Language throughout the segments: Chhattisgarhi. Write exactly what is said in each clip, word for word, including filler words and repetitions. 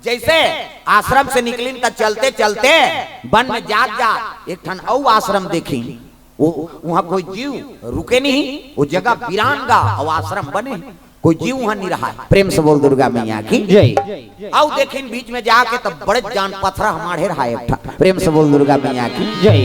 जइसे आश्रम से निकलिन त चलते चलते वन में जात जात एक ठन अउ आश्रम देखिन। वो, वहां कोई जीव रुके नहीं, वो जगह वीरान गा अउ आश्रम बने, कोई जीव वहां नहीं रहा। प्रेम से बोल दुर्गा मैया की। जय। अउ देखिन बीच में जाके तब बड़े जान पथरा माढ़े रहा एक ठा। प्रेम से बोल दुर्गा मैया की। जय।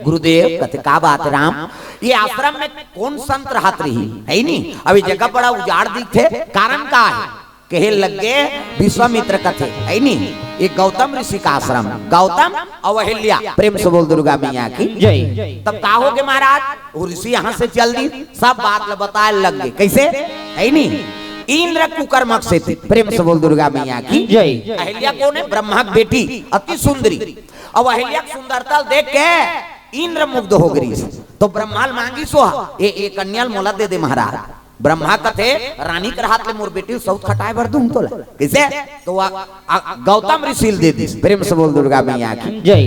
गुरुदेव कथे, का बात राम, ये आश्रम में कौन संत रहत रही, है नी? अब ये जगह बड़ा उजाड़ दिखथे, कारण का है? कहे लगे विश्वामित्र कथे, है नी? ये गौतम ऋषि का आश्रम, गौतम अउ अहिल्या। प्रेम से बोल दुर्गा मैया की। जय। तब का हो गे महाराज, वो ऋषि यहाँ से चल दी, सब बात ल बताए लग गे। कैसे? है नी? इंद्र कुकर्मक से थी। प्रेम से बोल दुर्गा मैया की। जय। अहिल्या कौन है? ब्रह्मा की बेटी, अति सुंदरी। अब अहिल्या की सुंदरता देख के इंद्र मुग्ध हो गई। तो ब्रह्मा ल मांगी सो, ए, ए कन्या ल मोला दे दे महाराज। ब्रह्मा कथे, रानी के हाथ ले मोर बेटी सौत खटाए बर दूं तोला। कैसे? तो आ, आ, गौतम ऋषि ल दे दिस। प्रेम से बोल दुर्गा मैया की। जय।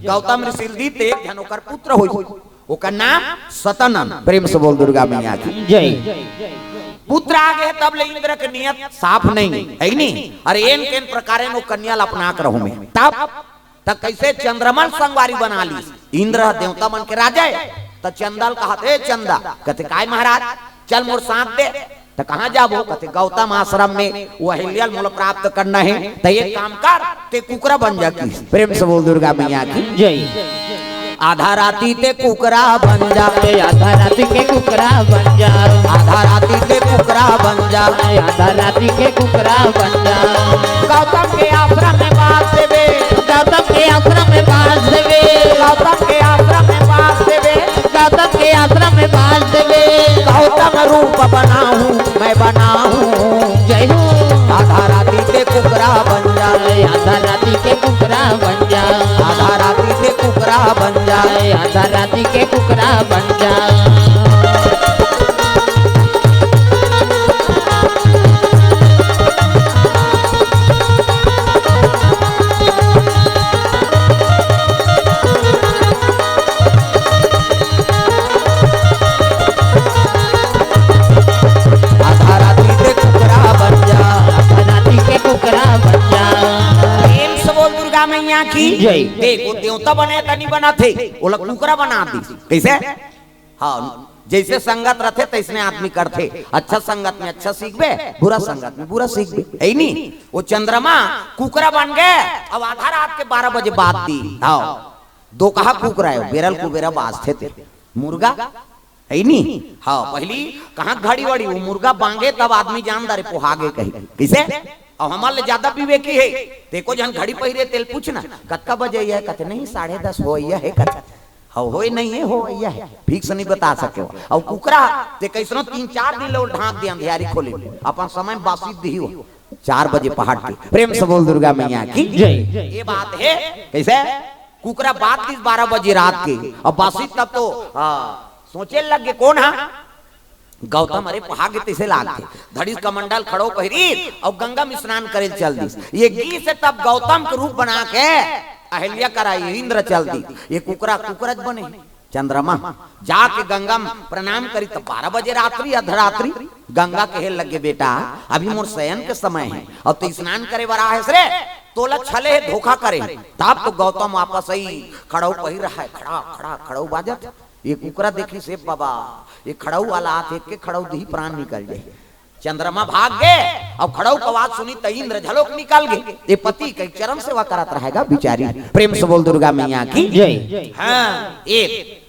गौतम ऋषि ल दी ते एक झन ओकर पुत्र होई, ओकर नाम सतानन। प्रेम से बोल दुर्गा मैया की। जय। पुत्र आ गए तब ले इंद्र के नियत साफ नहीं है, है नी? अरे एन केन प्रकारे नो कन्या ल अपना के रहूं मैं। तब त कैसे चंद्रमा ल संगवारी बना लीस? इंद्र ह देवता मन के राजा है। त चंदा ल कहत, "ए चंदा," कथे, "काय महाराज?" "चल मोर साथ दे।" "त कहाँ जाबो?" कथे, "गौतम आश्रम में वो अहिल्या ल मोला प्राप्त करना है। त एक काम कर, ते कुकरा बन जा।" की प्रेम से बोल दुर्गा मैया की। जय। आधा राती ते कुकरा बन जा। आधा राती के कुकरा बन जा। आधा राती ते कुकरा बन जा। आधा राती के कुकरा बन जा। गौतम के आश्रम में बास देवे। गौतम के आश्रम में बास देवे। गौतम के आश्रम में बास देवे। गौतम के आश्रम में बास देवे। गौतम रूप बनाऊं मैं बनाऊं। जय हो। आधा राती ते कुकरा बन जा। आधा राती के कुकरा बन जा। आधा राती ते कुकरा बन जा। आधा राती के कुकरा बन जा। आधा राती के कुकरा बन जा। आधा राती के कुकरा बन जा। प्रेम से बोल दुर्गा मैया की। जय। देखो, देवता बने त नहीं बना थे, ओला कुकरा बना दी। कैसे? हाँ, जैसे संगत रथे, तैसने आदमी करथे। अच्छा संगत में अच्छा सीखबे, बुरा संगत में बुरा सीखबे, है नी? वो चंद्रमा कुकरा बन गए। अब आधा रात के बारह बजे बात दी। हाँ, दो कहा कुकरा है, बेरल कुबेरा बाजथे ते। मुर्गा, है नी? हाँ, पहली कहाँ घड़ी वड़ी, वो मुर्गा बांगे तब आदमी जान दारे पोहागे कही। किसे? अब हमारे ले ज्यादा विवेकी है। देखो, जन घड़ी पहिरे तेल पूछना, "कतका बजे है?" कथे, "नहीं, साढ़े दस हो है," कथे। हव, होय नहीं है, हो, यह है, ठीक से नहीं बता सके हो। अउ कुकरा, ते कैसनो तीन चार दिन ले ओल ढांक दे, अंधियारी खोले, अपन समय बासी दिही हो, चार बजे पहाड़ के। प्रेम से बोल दुर्गा मैया की जय। ये बात है, कैसे? कुकरा बात दिस बारह बजे रात के, अब बासी तब तो, हाँ, सोचे लग गे, कौन हा? गौतम, अरे, पहागे तैसे लागथे। धड़िस कमंडल खड़ो पहिरी अउ गंगा में स्नान करे चल दिस। ये गी से तब गौतम के रूप बना के अहिल्या करा ये इंद्र चल दी। ये कुकरा, कुकरज बने चंद्रमा। जाके गंगा में प्रणाम करी तब बारह बजे रात्रि, अर्धरात्रि। गंगा कहे लगे, "बेटा, अभी मोर शयन के समय है अउ तू स्नान करे बर आहे रे, तोला छले हे, धोखा करे हे।" तब तो गौतम वापस आई, खड़ाऊ पहिर रहा है, खड़ा, खड़ा, खड़ाऊ बाजत। ये कुकरा देखी से बाबा, ये खड़ाऊ वाला आथे, के खड़ाऊ दिही प्राण निकल जाए। चंद्रमा भाग गे, अब खड़ाऊ का आवाज सुनी त इंद्र झलोक निकल गे। ये पति के चरण सेवा करत रहेगा बिचारी। प्रेम से बोल दुर्गा मैया की जय। हाँ, ये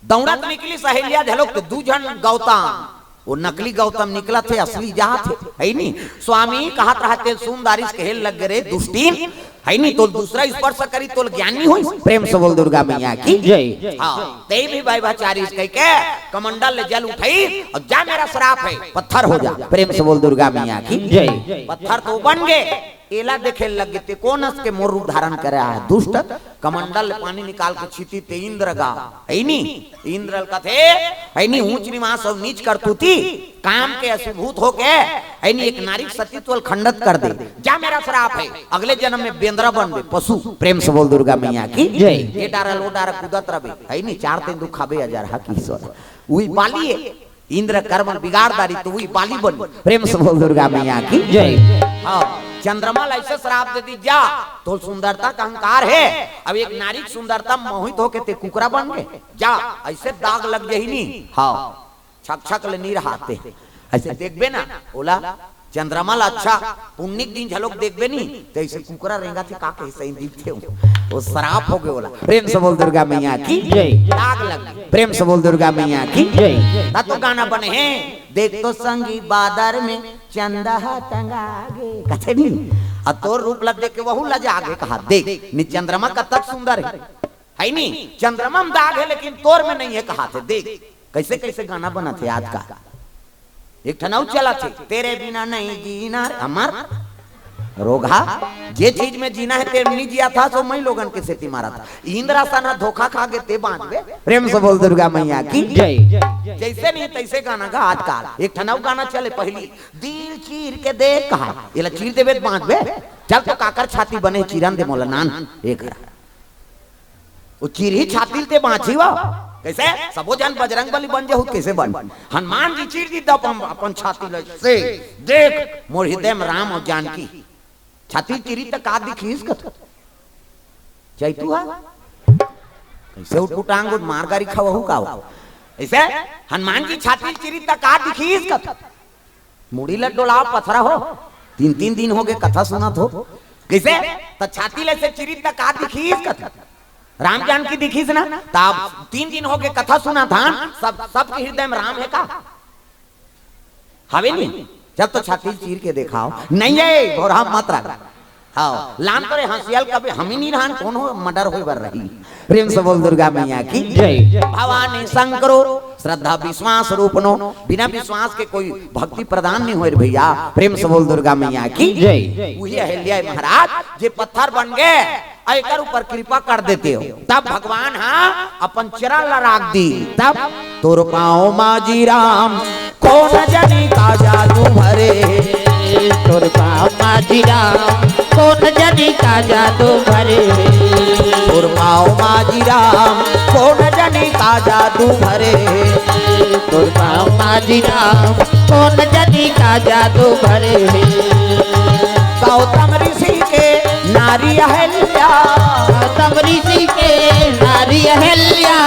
दौड़त निकली सहेलिया झलोक तो दू झन गौतम, वो नकली गौतम निकलत हे, असली जात हे, है नी? स्वामी कहत रहते सुंदरिस कहे लग रे दुष्टीन, है नी? तोल दूसरा स्पर्श करी, तोल ज्ञान नहीं होई। प्रेम से बोल दुर्गा मैया की जय। हाँ, ते भी भाई भाचारिस कह के कमंडल ले जल उठाई और जा, मेरा श्राप है, पत्थर हो जा। प्रेम से बोल दुर्गा मैया की जय। पत्थर तो बन गए, एला देखे लग गे, ते कोन अस के मोर रूप धारण करे आहे दुष्ट। कमंडल ले पानी निकाल के छीती ते इंद्र गा, है नी? इंद्र ल कथे, है नी, ऊंच निवास अउ नीच करतूती, काम के असीभूत होके, है नी, एक नारी के सतीत्व ल खंडत कर दे। जा, मेरा श्राप है, अगले जन्म में बेंदरा बनबे, पशु। प्रेम से बोल दुर्गा मैया की जय। ये डारा लो डारा कूदत रबे, है नी, चार दिन दुखाबे अजरहा किशोर। उही बाली है। इंद्र कर्म बिगाड़ डारी तो वही बाली बनी। प्रेम से बोल दुर्गा मैया की जय। हाँ, चंद्रमा ला ऐसे श्राप दे दी, जा, तोर सुंदरता का अहंकार हे, अब एक नारी के सुंदरता में मोहित होके ते कुकरा बन गे, जा, ऐसे दाग लग जाही नी। हाँ, छक छक ले नी रहाते, ऐसे देखबे ना, ओला चंद्रमा ला अच्छा पुन्नी के दिन झलोक देखबे नी, तो ऐसे कुकरा रेंगथे का कहे सही दिखथे हो। वो श्राप हो गए ओला। प्रेम से बोल दुर्गा मैया की जय। दाग लग गए। प्रेम से बोल दुर्गा मैया की जय। ता तो गाना बने हे, देख तो संगी बादर में चंदा ह टंगा गे, कथे नी। आ तोर रूप ला देख के वहू लजा गे, कहा देख नी चंद्रमा कतक सुंदर हे, है नी? चंद्रमा में दाग हे लेकिन तोर में नहीं हे, कहाथे देख। कैसे कैसे गाना बनथे आजकल। एक ठन अउ चलथे, तेरे बिना नहीं जीना, हमर रोगहा, जे चीज में जीना हे, तेरे में नहीं जिया था, सो मैं लोगन के सेती मारा था। इंद्रासन ह धोखा खा के ते बांचबे। प्रेम से बोल दुर्गा मैया की जय। जैसे नहीं तैसे गाना गा आजकल। एक ठन अउ गाना चले, पहली दिल चीर के देख, कहा, एला चीर देबे त बांचबे। चल तो काकर छाती बने, चीरन दे मोला नान, एक वो चिरही छाती ल ते बांची वा। कैसे? सबो झन बजरंग बली बन जहू, कैसे बन? हनुमान जी चीर दी तब हम अपन छाती ल से देख, मोर हृदय में राम और जानकी। छाती ल चिरी त का दिखीस कथ? चैतू हा? कैसे उठ उठांग उठ मार गारी खवहू का हो? ऐसे हनुमान जी छाती ल चिरी त का दिखीस कथ? मुड़ी ल डोलाव पथरा हो, तीन तीन दिन हो गए कथा सुनत हो। कैसे? त छाती ले से चिरी त का दिखीस कथ? राम जानकी दिखीस ना? त अब तीन दिन हो गए कथा सुनत हन, सब, सबके हृदय में राम हे का? हवे नी? जब तो छाती चीर के देखाव। नहीं हे, भोरहा मत रख। हाँ, लान तोरे हंसियल कभी हमी नी रहन, कौन हो मर्डर होए बर रही। प्रेम से बोल दुर्गा मैया की जय। भवानी शंकरो श्रद्धा विश्वास रूपनो, बिना विश्वास के कोई भक्ति प्रदान नहीं होए रे भैया। प्रेम से बोल दुर्गा मैया की जय। वही अहिल्या महाराज जे पत्थर बन गए, एकर ऊपर कृपा कर देते हो, तब भगवान हा अपन चरण ला राख दी, तब तोर पाँव माझी राम कोन जनी का जादू भरे। तोर पाँव माझी राम कोन जनी का जादू भरे। तोर पाँव माझी राम कोन जनी का जादू भरे। तोर पाँव माझी राम कोन जनी का जादू भरे। गौतम ऋषि के नारी अहल्या। गौतम ऋषि के नारी अहल्या।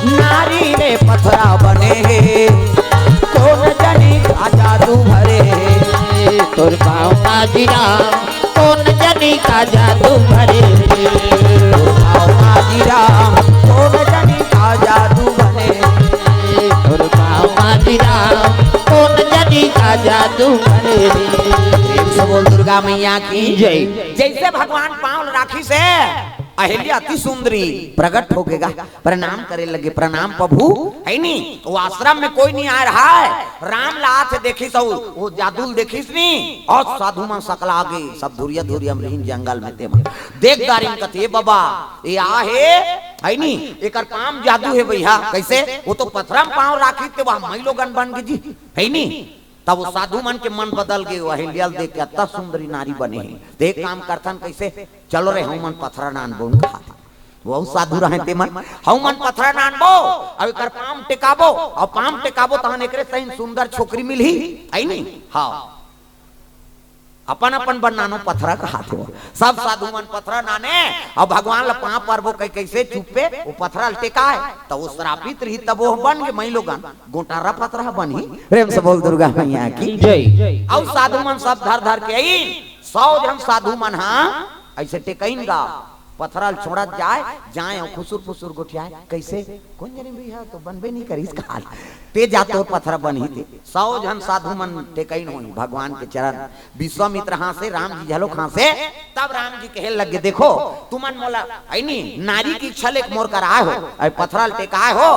नारी रे पथरा बने हे, कोन जनी का जादू भरे। तोर पाँव माझी राम कोन जनी का जादू भरे। तोर पाँव माझी राम कोन जनी का जादू भरे। तोर पाँव माझी राम कोन जनी का जादू भरे। प्रेम से बोल दुर्गा मैया की जय। जैसे भगवान पाँव राखिस हे, अहिल्या अति सुंदरी प्रकट हो गे गा। प्रणाम करे लगे, प्रणाम प्रभु, है नी? वो आश्रम में कोई नहीं आए रहा है। राम ला आथे देखिस, वो, वो जादू ल देखिस नी, और साधु मन सकला गे, सब धुरिया धुरिया में रहिन जंगल में ते मन। देख डारिन कथे, "ए बाबा, ये आ हे, है नी? एकर पाँव म जादू हे भैया।" कैसे? वो तो पथरा म पाँव राखिस ते वह मई लोगन बन गे जी, है नी? तब वो साधु मन के मन बदल गे, वो अहिल्या ल देख के अत्ता सुंदरी नारी बने हे। ते एक काम करथन, कैसे? चलो रे, हमन पथरा नानबो, उनका हाथ। वो साधु रहे ते मन, हमन पथरा नानबो, अब एकर पाँव टेकाबो, अब पाँव टेकाबो, तहन एकरे सही सुंदर छोकरी मिलही, है नी? हाँ। अपन अपन बर नानो पथरा कहाथे वो। सब साधु मन पथरा नाने, अब भगवान ला पाँव परबो कहि, कैसे चुप्पे, वो पथरा ल टेकाए, त वो श्रापित रही, तब वो बन गे मई लोगन, गोटारा पथरा बनही। प्रेम से बोल दुर्गा मैया की जय। अउ साधु मन सब धर धर के आई, सौ झन साधु मन हा ऐसे टेकइन गा, पथरा ल छोड़त जाए, जाए अउ खुसुर फुसुर गोठियाए। कैसे? कोन जनी भैया तो बनबे नहीं करिस कहाल। ते जा तोर पथरा बनही ते। सौ झन साधु मन टेकइन होई भगवान के चरण। विश्वामित्र हाँसे, राम जी झलोक हाँसे, तब राम जी कहे लगे, "देखो, तुमन मोला, है नी, नारी की इच्छा लेके मोर कर आए हो, अउ पथरा ल टेकाए हो,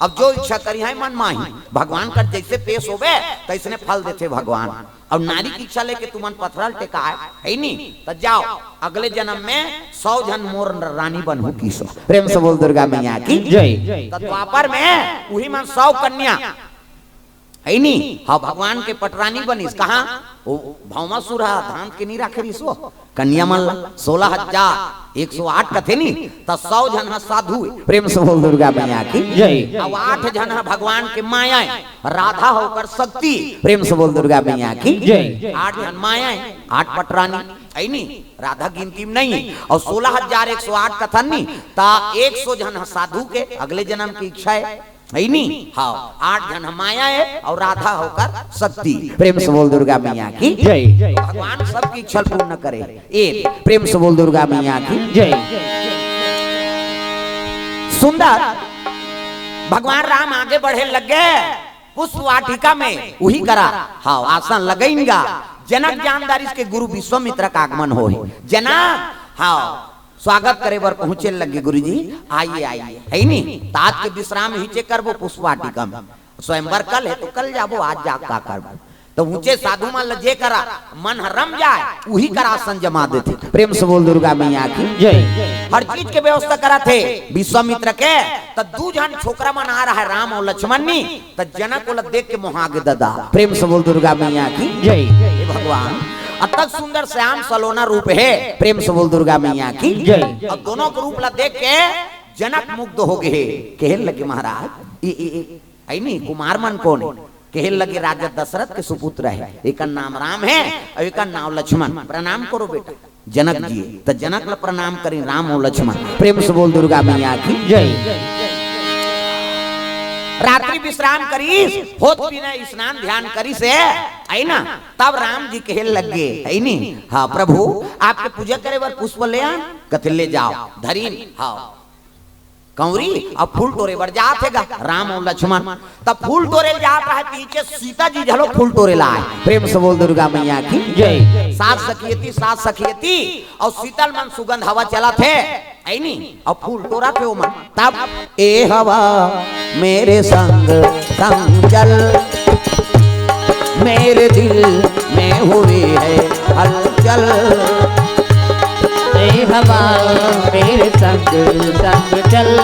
अब जो इच्छा करिहैं मन माही।" भगवान कर जैसे पेश होबे, तैसने फल देथे भगवान। अउ नारी की इच्छा लेके तुमन पथरा ल टेकाए, है नी? त जाओ, अगले जन्म में सौ झन मोर रानी बनहू किसो। प्रेम से बोल दुर्गा मैया की जय। त द्वापर में उही मन सौ कन्या, है नी? हाँ, भगवान के पटरानी बनिस। कहाँ? वो भौमासुर ह धांध के नी राखे रिहिस वो कन्या मन ला। सोलह हजार एक सौ आठ कथे नी, त सौ झन ह साधु ए। प्रेम से बोल दुर्गा मैया की। जय। अब आठ झन ह भगवान के माया ए, राधा ह ओकर शक्ति। प्रेम से बोल दुर्गा मैया की। जय। आठ झन माया ए, आठ पटरानी, है नी? राधा गिनती में नहीं है। और सोलह हजार एक सौ आठ कथन नी, त एक सौ झन ह साधु के, अगले जन्म की इच्छा है, है नी? हाँ, आठ झन ह माया है और राधा ह ओकर शक्ति। प्रेम से बोल दुर्गा मैया की। जय। भगवान सबकी इच्छा पूर्ण करे। ए, प्रेम से बोल दुर्गा मैया की। जय। सुंदर, भगवान राम आगे बढ़े लग गे पुष्प वाटिका में, उही करा, हाँ, आसन लगइन गा। जनक जान डारिस के गुरु विश्वामित्र का आगमन होय। जनक, हाँ, स्वागत करे बर पहुंचे लग गे, "गुरुजी, आइए, आइए।" है नी? त आज के विश्राम इहिचे करबो पुष्प वाटिका में। स्वयंवर कल है त कल जाबो, आज जा का करबो? त ऊंचे साधु मन ल जे करा मन ह रम जाय, उही करा आसन जमा देथे। प्रेम से बोल दुर्गा मैया की। जय। हर चीज के व्यवस्था करत हे विश्वामित्र के। त दू झन छोकरा मन आय रहय, राम अउ लक्ष्मण नी। त जनक ओला देख के मोहा गे ददा। प्रेम से बोल दुर्गा मैया की। जय। हे भगवान, अतक सुंदर श्याम सलोना रूप हे। प्रेम से बोल दुर्गा मैया की। जय। अउ दोनों के रूप ला देख के जनक मुग्ध हो गे हे। कहे लगे, "महाराज, ये, ये, ये, है नी, कुमार मन कोन हे?" कहे लगे, "राजा दशरथ के सुपुत्र हे, एकर नाम राम हे अउ एकर नाम लक्ष्मण। प्रणाम करो बेटा।" जनक जी, त जनक ल प्रणाम करिन राम अउ लक्ष्मण। प्रेम से बोल दुर्गा मैया की। जय। रात्रि विश्राम करिस, होत बिना स्नान ध्यान करिस हे, है ना? तब राम जी कहे लग गे, है नी? हाँ प्रभु, आपके पूजा करे बर पुष्प ले आन। कथे, "ले जाव।" धरिन, हाँ। कंवरी अब फूल टोरे बर जात हे गा राम अउ लक्ष्मण। तब फूल टोरे ल जात रहय, पीछे सीता जी घलो फूल टोरे ल आय। प्रेम से बोल दुर्गा मैया की। जय। सात सखियती, सात सखियती, अउ शीतल मन सुगंध हवा चलत हे, है नी? अउ फूल टोरत हे ओमन। तब, "ए हवा मेरे संग संग चल, मेरे दिल में हुई है हलचल।" ए हवा मेरे संग संग चल,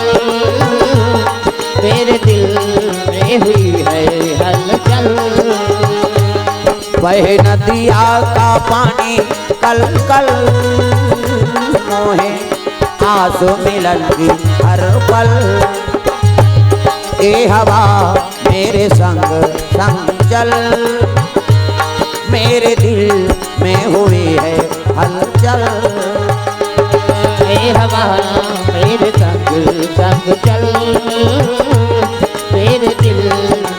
मेरे दिल में हुई है हलचल। बहे नदिया का पानी कल कल, मोहे आस मिलन की हर पल। ए हवा मेरे संग संग चल, मेरे दिल में हुई है हलचल। ए हवा मेरे संग संग चल, मेरे दिल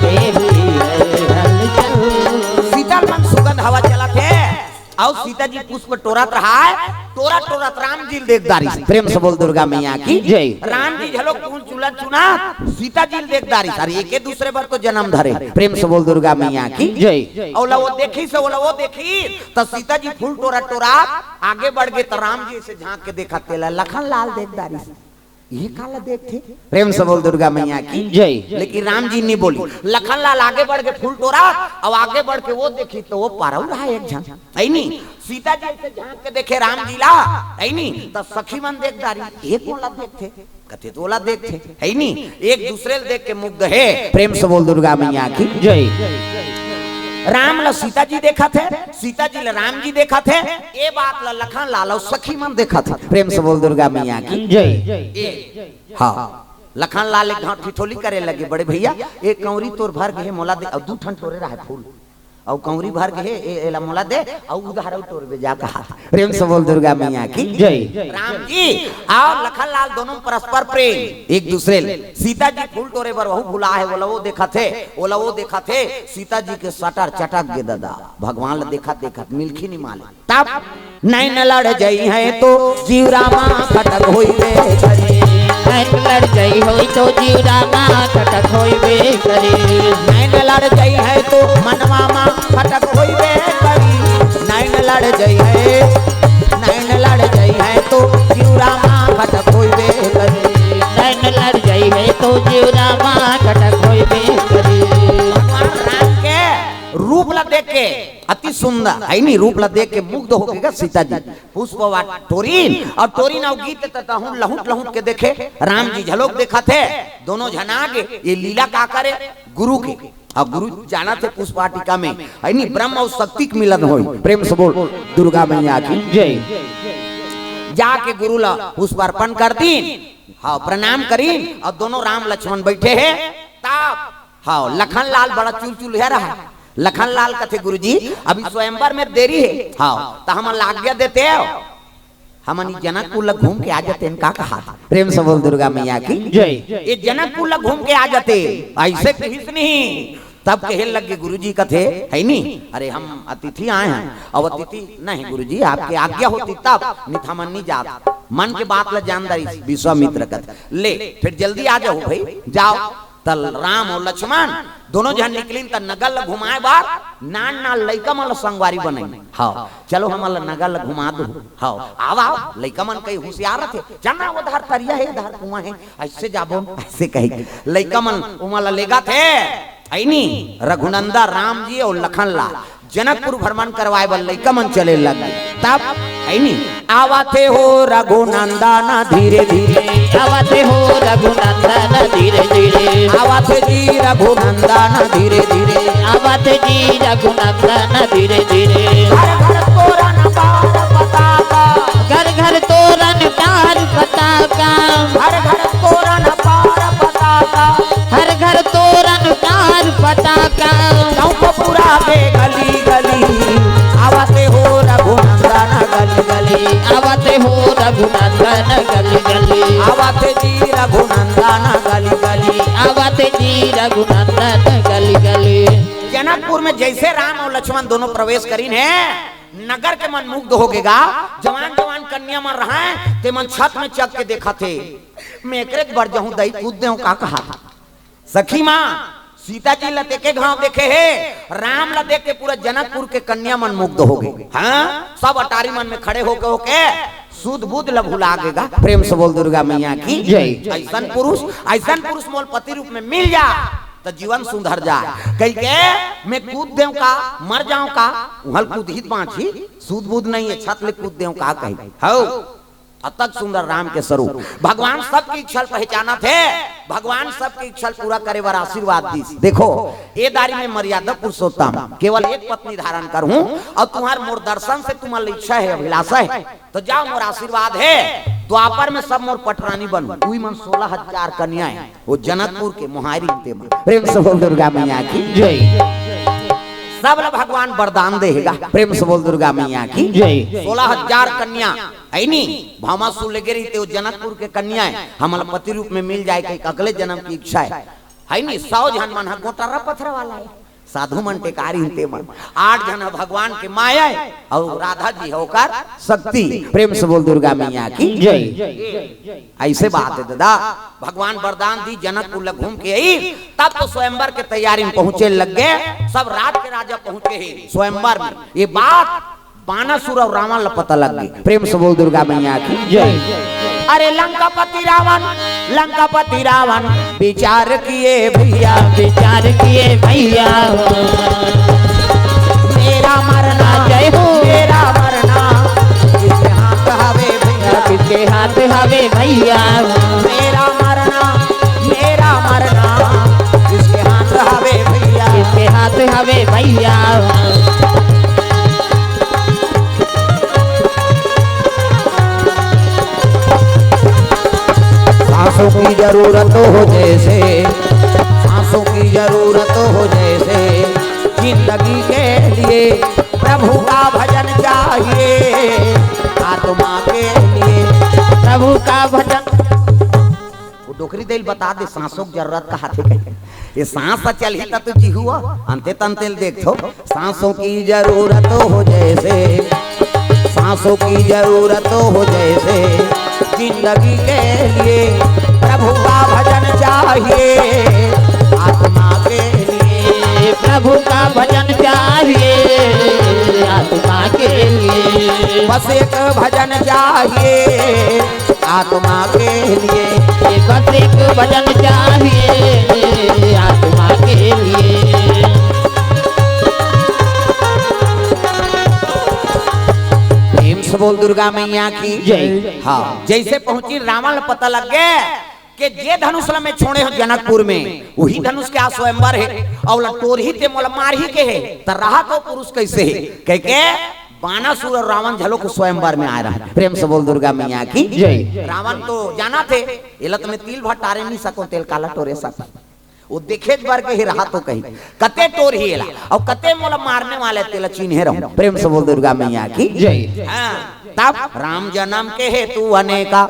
में हुई है हलचल। शीतल मन सुगंध हवा चलत हे। अउ सीता जी पुष्प टोरत रहय, टोरत टोरत राम जी ल देख डारिस। प्रेम से बोल दुर्गा मैया की। जय। राम जी घलो फूल चुनत चुनत सीता जी ल देख डारिस। अरे एके दूसरे बर तो जनम धरे। प्रेम से बोल दुर्गा मैया की। जय। ओला वो देखिस, ओला वो देखिस, त सीता जी फूल टोरत टोरत आगे बढ़ गे, त राम जी अइसे झांक के देखत तेला लखन लाल देख डारिस। ये काला देखथे? प्रेम से बोल दुर्गा मैया की। जय। लेकिन राम जी नी बोलिस। लखन लाल आगे बढ़ के फूल टोरत, अउ आगे बढ़ के वो देखिस त वो पारा रहय एक झन, है नी? सीता जी अइसे झांक के देखे राम जी ला, है नी? त सखी मन देख डारिस, "ये कोन ला देखथे?" कथे, "त ओला देखथे।" है नी? एक दूसरे ल देख के मुग्ध हे। प्रेम से बोल दुर्गा मैया की। जय। राम ला सीता जी देखत हे, सीता जी ला राम जी देखत हे। ए बात ला लखन लाल अउ सखी मन देखत हे। प्रेम से बोल दुर्गा मैया की। जय। ए, हाँ, लखन लाल एक घांव ठिठोली करे लगे, "बड़े भैया, एक कंवरी तोर भर गे हे, मोला दे, अउ दू ठन टोरे रहय फूल, अउ कंवरी भर गे हे, ए, एला मोला दे, अउ उधार अउ टोरबे जा," कहा। प्रेम से बोल दुर्गा मैया की। जय। राम जी अउ लखन लाल दोनों परस्पर प्रेम एक दूसरे ले। सीता जी फूल टोरे बर वहू भुला हे, ओला वो देखत हे, ओला वो देखत हे, सीता जी के सटर चटक गे ददा, भगवान ला देखत देखत मिलखी नी माले। तब, "नैन लड़ जइहैं तो जीव रामा खटक होइबे करी।" नैन लड़ जइहैं तो जीव रामा खटक होइबे करी। नैन लड़ जइहैं तो मनवा मा खटक होइबे करी। नैन लड़ जइहैं, नैन लड़ जइहैं तो जीव रामा खटक होइबे करी। नैन लड़ जइहैं तो जीव रामा खटक होइबे करी। भगवान राम के रूप देख के, अति सुंदर है नी रूप ला देख के मुग्ध हो गे गा सीता जी। पुष्पवा टोरिन अउ टोरिन अउ गीत त तहूँ लहुट लहुट के देखे, राम जी झलोक देखत हे, दोनों झन आगे, ये लीला का करे गुरु के। अउ गुरु जानत हे पुष्प वाटिका में है नी ब्रह्म अउ शक्ति के मिलन होई। प्रेम से बोल दुर्गा मैया की। जय। जाके गुरु ला पुष्प अर्पण कर दीन, हाँ प्रणाम करीन, अउ दोनों राम लक्ष्मण बैठे हे तब हाँ लखन लाल बड़ा चुलचुल हे रहा। लखन लाल कथे गुरुजी अभी स्वयंवर में देरी हे, हाँ त हमन ला आज्ञा देते हो, हमन ई जनकपुर ला घूम के आ जाते हैं, का कहा? प्रेम से बोल दुर्गा मैया की। जय। ये जनकपुर ला घूम के आ जाते, ऐसे कहिस नहीं। तब कहे लगे गुरुजी कथे, है नी, अरे हम अतिथि आए हैं। अब अतिथि नहीं गुरुजी, आपके आज्ञा होती तब, नहीं त हमन नहीं जात। मन के बात ला जान दारी विश्वामित्र कथे, ले फिर जल्दी आ जाओ भाई, जाओ। त राम अउ लक्ष्मण दोनों झन निकलिन त नगर ल घुमाए बर नान नान लइका मन ल संगवारी बनाइन। हाँ, चलो हमन ल नगर ल घुमा दो। हाँ, आव आव, लइका मन कई हुसियार रथे, चल ना उधर तरिया हे, इधर कुआं हे, ऐसे जाबो, ऐसे कही लइका मन उमन ल लेगथे। है नी, रघुनंदन राम जी अउ लखन लाल जनकपुर भ्रमण करवाए बर लइका मन चले लग गे। तब है नी, आवत हे हो रघुनंदन धीरे धीरे, आवत हे हो रघुनंदन धीरे धीरे, आवत हे जी रघुनंदन धीरे धीरे, आवत हे जी रघुनंदन धीरे धीरे। घर घर तोरन पार पताका, घर घर तोरन पार पताका, घर घर तोरन पार पताका, हर घर तोरन तार पताका। चौक पुरा के गली गली, आवत हे हो रघुनंदन गली गली, आवत हे हो रघुनंदन गली गली, आवत हे जी रघुनंदन गली गली, आवत हे जी रघुनंदन गली गली। जनकपुर में जैसे राम अउ लक्ष्मण दोनों प्रवेश करिन हे, नगर के मन मुग्ध हो गे गा। जवान जवान कन्या मन रहय, ते मन छत में चघ के देखत हे। मैं एकरे बर जाहूं दई, कूद देहूं का कहा। सखी माँ, सीता जी ला ते एके घांव देखे हे, राम ला देख के पूरा जनकपुर के कन्या मन मुग्ध हो गे। हाँ, सब अटारी मन में खड़े होके, होके सुध बुध ला भुला गे गा। प्रेम से बोल दुर्गा मैया की। जय। ऐसन पुरुष, ऐसन पुरुष मोल पति रूप में मिल जा त जीवन सुधर जाय। कहिके मैं कूद देंव का, मर जांव का, उहल कूदही त बांचही, सुध बुध नहीं हे, छत ले कूद देंव का कही। हौ। अतक सुंदर राम के स्वरूप। भगवान सबकी इच्छा ल पहचानत हे, भगवान सबकी इच्छा ल पूरा करे बर आशीर्वाद दीस। देखो, ए दारी में मर्यादा पुरुषोत्तम, केवल एक पत्नी धारण करहूं अउ तुम्हार मोर दर्शन से तुम्हार इच्छा हे, अभिलाषा हे, त जाओ मोर आशीर्वाद हे। द्वापर में सब मोर पटरानी बनहू। उही मन सोलह हजार कन्या हे, वो जनकपुर के मोहारी ते मन। प्रेम से बोल दुर्गा मैया की। जय। सब ला भगवान वरदान दे हे गा। प्रेम से बोल दुर्गा मैया की। जय। सोलह हजार कन्या हे नी, भामासुर लेगे रहिथे, वो जनकपुर के कन्या हे, हमला पति रूप में मिल जाय कहिके अगले जन्म की इच्छा हे। हे नी, सौ झन मन ह गोटारा पथरा वाला हे, साधु मन टेकारी हिन ते मन, आठ झन ह भगवान के माया हे अउ राधा जी ह ओकर शक्ति। प्रेम से बोल दुर्गा मैया की। जय। ऐसे बात हे दादा, भगवान वरदान दीस, जनकपुर ल घूम के आइस, तब तो स्वयंवर के तैयारी में पहुंचे लग गे, सब राज के राजा पहुंच गे हे स्वयंवर में। ये बात बानासुर अउ रावण ल पता लग गे। प्रेम से बोल दुर्गा मैया की। जय। अरे लंकापति रावण, लंकापति रावण, विचार किए भैया, विचार किए भैया। मेरा मरना, जय हो। मेरा मरना किसके हाथ हवे भैया, किसके हाथ हवे भैया। मेरा मरना, मेरा मरना किसके हाथ हवे भैया, किसके हाथ हवे भैया। सांसों की जरूरत हो जैसे, सांसों की जरूरत हो जैसे, जिंदगी के लिए प्रभु का भजन चाहिए, आत्मा के लिए प्रभु का भजन। वो डोकरी दे ल बता दे, सांसों की जरूरत कहाथे। ये सांस ह चलही त तू जीहू, अंते तंते ल देखथो। सांसों की जरूरत हो जैसे, सांसों की जरूरत हो जैसे, जिंदगी के लिए प्रभु का भजन चाहिए, आत्मा के लिए प्रभु का भजन चाहिए, आत्मा के लिए बस एक भजन चाहिए, आत्मा के लिए। ये बस एक भजन चाहिए आत्मा के लिए। बोल दुर्गा मैया की जय। हाँ, जैसे पहुंची रावण ल पता लग गए कि जे धनुष ल मैं छोड़े हो जनकपुर में, वही धनुष के आज स्वयंवर है, अउ ल टोरही ते मोला मारही के है, त रहा तो पुरुष कैसे है? कह के बानासुर अउ रावण झलो को स्वयंवर में आए रहा। प्रेम से बोल दुर्गा मैया की जय। रावण तो जाना थे, एला तो मैं तिल भर टारे नहीं सको, तेल काला टोरे सको। वो देखे बर के ही रहा तो कही, कते टोरही एला, अउ कते मोला मारने वाले तेला चिन्हे रहूं। प्रेम से बोल दुर्गा मैया की जय। हाँ, तब राम जन्म के हेतु अनेका,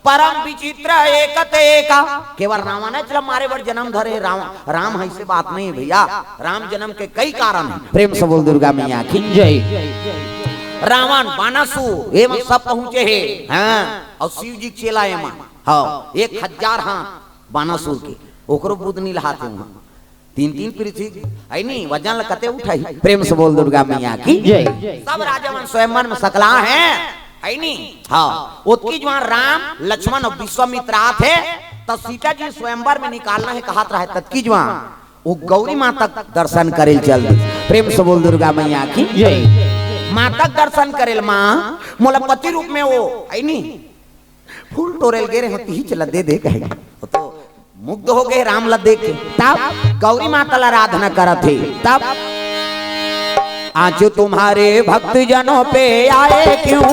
परम विचित्र एक ते एका। केवल रावण च ल मारे बर जन्म धरे हे रावण, राम है से बात नहीं है भैया, राम जन्म के कई कारण है। प्रेम से बोल दुर्गा मैया की जय। रावण, बानासुर, एमन सब पहुंचे हे। हाँ, अउ शिव जी के चेला एमन, हाँ, एक हजार हाथ बानासुर के, ओकरो बुध नहीं लहाते वहां। तीन तीन पृथ्वी, है नी, वजन ल कते उठाई। प्रेम से बोल दुर्गा मैया की जय। सब राजा मन स्वयंवर में सकला है, है नी। हाँ, ओतकी जुवार राम, लक्ष्मण अउ विश्वामित्र आत हे, त सीता जी स्वयंवर में निकालना है कहत रहे, ततकी जुवार वो गौरी माता के दर्शन करे ल चल दी। प्रेम से बोल दुर्गा मैया की जय। माता के दर्शन करे ल माँ, मोला पति रूप में वो, है नी, फूल टोरे ल गे रहे हो, तिही चला दे दे कहे। वो तो मुग्ध हो गए राम ला देख के। तब गौरी माता ला आराधना करत हे। तब आज तुम्हारे भक्त जनों पे आए क्यों,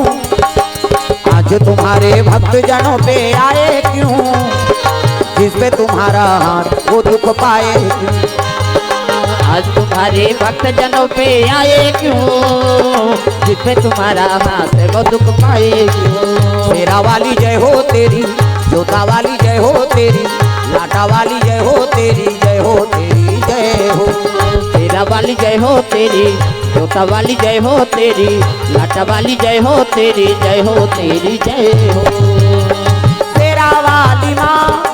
आज तुम्हारे भक्त जनों पे आए क्यों, जिस पे तुम्हारा हाथ वो दुख पाए क्यों। आज तुम्हारे भक्त जनों पे आए क्यों, जिस पे तुम्हारा हाथ वो दुख पाए क्यों। शेरा वाली जय हो तेरी, जोता वाली जय हो तेरी, लाटा वाली जय हो तेरी, जय हो तेरी जय हो। शेरा वाली जय हो तेरी, जोता वाली जय हो तेरी, लाटा वाली जय हो तेरी, जय हो तेरी जय हो। शेरा वाली माँ,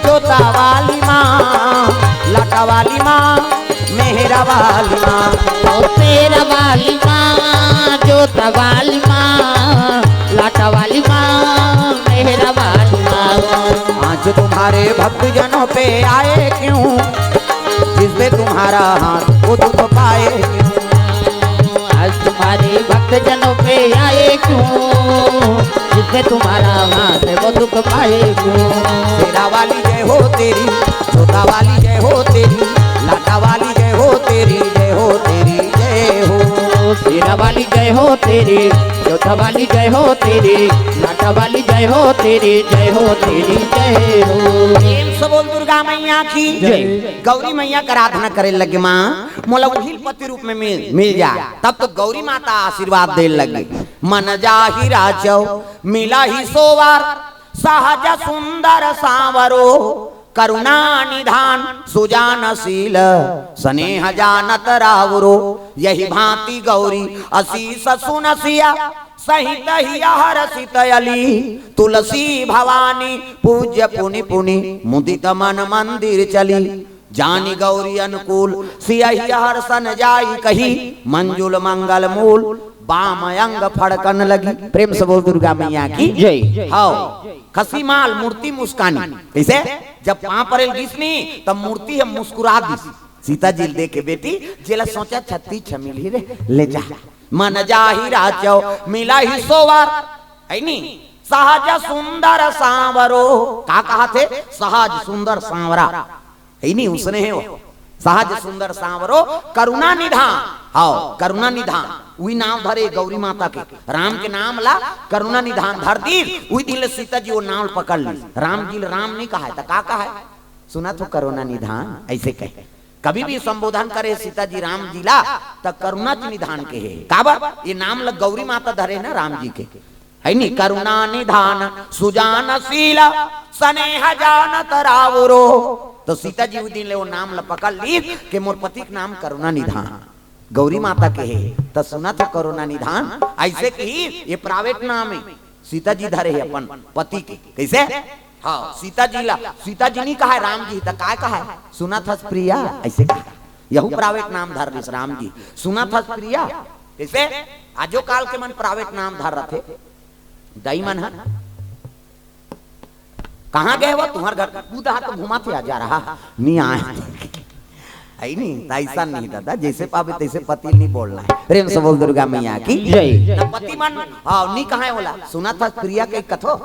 जोता वाली माँ, लाटा वाली माँ, मेहरा वाली माँ। ओ शेरा वाली माँ, जोता वाली माँ, लाटा वाली माँ, मेहरा वाली माँ। आज तुम्हारे भक्त जनों पे आए क्यों, जिस पे तुम्हारा हाथ वो दुख पाए क्यों। आज तुम्हारे भक्त जनों पे आए क्यों, जिस पे तुम्हारा हाथ वो दुख पाए क्यों। शेरा वाली जय हो तेरी, जोता वाली जय हो तेरी, लाटा वाली जय हो तेरी, जय हो तेरी जय हो। शेरा वाली जय हो तेरी, जोता वाली जय हो तेरी, लाटा वाली जय हो तेरी, जय हो तेरी जय हो। प्रेम से बोल दुर्गा मैया की जय। गौरी मैया के आराधना करे लगे, माँ मोला उही ल पति रूप में मिल, मिल जा। तब तो गौरी माता आशीर्वाद दे लगे, मन जाहि राचौ मिलहि सो वर, सहज सुंदर सांवरो, करुणा निधान सुजान शील, स्नेह जानत रावरो। यही भांति गौरी असीस सुनसिया, सहित हिय हरषित अली। तुलसी भवानी पूज्य पुनि पुनि, मुदित मन मंदिर चली। जानि गौरी अनुकूल सियहि हरषन जाई कही, मंजुल मंगल मूल बाम अंग फड़कन लगी। प्रेम से बोल दुर्गा मैया की जय। हव, खसी माल मूर्ति मुस्कानी। कइसे? जब पांव परे ल गिस नी, तब मूर्ति ह मुस्कुरा दिस। सीता जी ल देख के, बेटी, जेला सोचा छत्तीस छमिल ही रे, ले जा। मन जाहि राचौ मिलहि सो वर, है नी? सहज सुंदर सांवरो। का कहा थे? सहज सुंदर सांवरा। है नी, उसने है वो। सहज सुंदर सांवरो, करुणा निधान। हव, करुणा निधान। उही नाम धरे गौरी माता के। राम के नाम ला करुणा निधान धर दी। उही दिन ले सीता जी वो नाम पकड़ ली। राम जी ल राम नहीं कहा है, त का कहा है? सुनत हो करुणा निधान, ऐसे कहे। कभी भी संबोधन करे सीता जी राम जी ला, त करुणा जी निधान कहे। काबर? ये नाम ल गौरी माता धरे ना राम जी के। है नी, करुणा निधान सुजान शील, स्नेह जानत रावरो। तो सीता जी उही दिन ले वो नाम ल पकड़ ली कि मोर पति के नाम करुणा निधान, गौरी माता के हे। त सुनत हो करुणा निधान, ऐसे कही, ये प्राइवेट नाम है, सीता जी धरे है अपन पति के। कैसे? हाँ, सीता जी ला, सीता जी नहीं कहा है, राम जी, त काय कहा है? सुनत हस प्रिया, ऐसे कहा है। यहू प्राइवेट नाम धर लिस राम जी, सुनत हस प्रिया। कैसे? आजो काल के मन प्राइवेट नाम धर रथे। दाई मन ह, कहाँ गए हो तुम्हार घर? तू तो हाथ घुमा थे, आ जा रहा, नहीं आए। है नहीं, तो ऐसा नहीं दादा, जैसे पावे तैसे पति नहीं बोलना है। प्रेम से बोल दुर्गा मैया की जय। न पति मन, हाँ, नहीं कहा है बोला, सुना था प्रिया के कथो,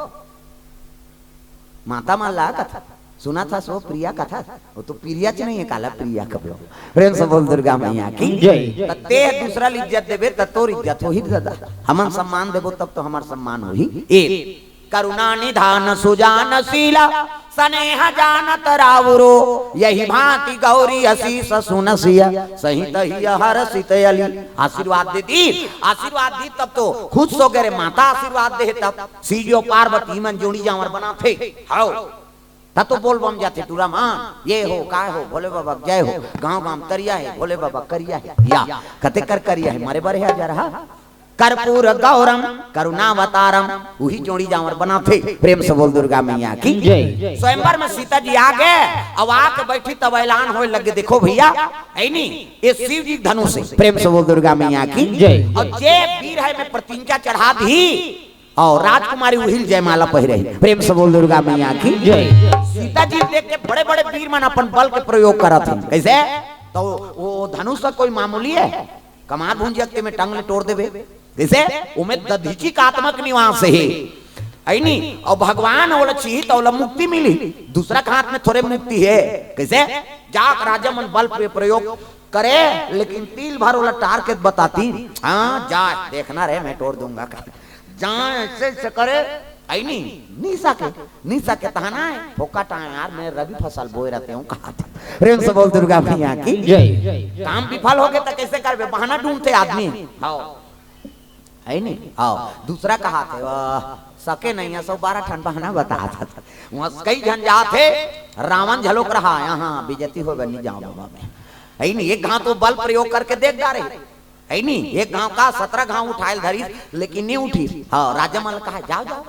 माता मान ला कथा, सुना था सो प्रिया कथा, वो तो प्रिया च नहीं है, काला प्रिया कब लो। प्रेम से बोल दुर्गा मैया की जय। त ते दूसरा ल इज्जत देबे, त तोर इज्जत होही दादा। हमन सम्मान देबो, तब तो हमार सम्मान होही। एक, करुणा निधान सुजान शीला, स्नेह जानत राउरो, यही भांति गौरी असीस सुन सिय, सहित हिय हरषित अली। आशीर्वाद दे दी, आशीर्वाद दी, तब तो खुश हो गए रे माता, आशीर्वाद दे तब। शिव जी अउ पार्वती मन जोड़ी जांवर बनाथे। हाव। त तो बोल बम जाथे टूरा मन, ये हो, काय हो, भोले बाबा जय हो, गांव गांव तरिया है, भोले बाबा करिया है, या कते कर करिया है, मरे बरे है जरा, कर्पूर गौरम करुणावतारम, उही जोड़ी जांवर बनाथे। प्रेम से बोल दुर्गा मैया की जय। स्वयंवर में सीता जी आ गए, अब आके बैठी तब ऐलान होए लगे, देखो भैया, ऐनी ये शिव जी धनुष है। प्रेम से बोल दुर्गा मैया की जय। और जे वीर है मैं प्रतिंजा चढ़ा दी, और राजकुमारी उहिल जयमाला पहिरे। प्रेम से बोल दुर्गा मैया की जय। सीता जी देख के बड़े बड़े वीर मन अपन बल के प्रयोग करत हैं। कैसे? तो वो धनुष का कोई मामूली है? कमार भुंजिया के में टंग ले तोड़ देवे। कैसे? उमे दधीचि का आत्मा के निवास है। ऐनी, और भगवान ओला चीही तो ओला मुक्ति मिली। दूसरा के हाथ में थोड़े मुक्ति है। कैसे? जाक राजा मन बल प्र-, प्रयोग करे, लेकिन तिल भर ओला टार के बताती, हाँ, जा, देखना रे, मैं तोड़ दूंगा। जा, ऐसे, ऐसे करे, ऐनी, नी सके, नी सके, तहना है, फोकट आए यार, मैं रबी फसल बोए रहते हूँ, कहा था। प्रेम से बोल दुर्गा मैया की जय। काम विफल हो गए तो कैसे करबे? बहाना ढूंढते आदमी। हाँ। है नहीं? आओ, दूसरा कहा थे, वाह, सके नहीं है, सौ बारह ठन बहाना बता था। वहाँ कई झन जात हे, रावण झलोक रहा, यहाँ बेइज्जती हो बनी जाओ बाबा में। है नहीं, एक घाव तो बल प्रयोग करके देख डारे। है नहीं, एक घाव का सत्रह घाव उठायल धरी, लेकिन नहीं उठी। हाँ, राजा मन कहा, जाओ, जाओ,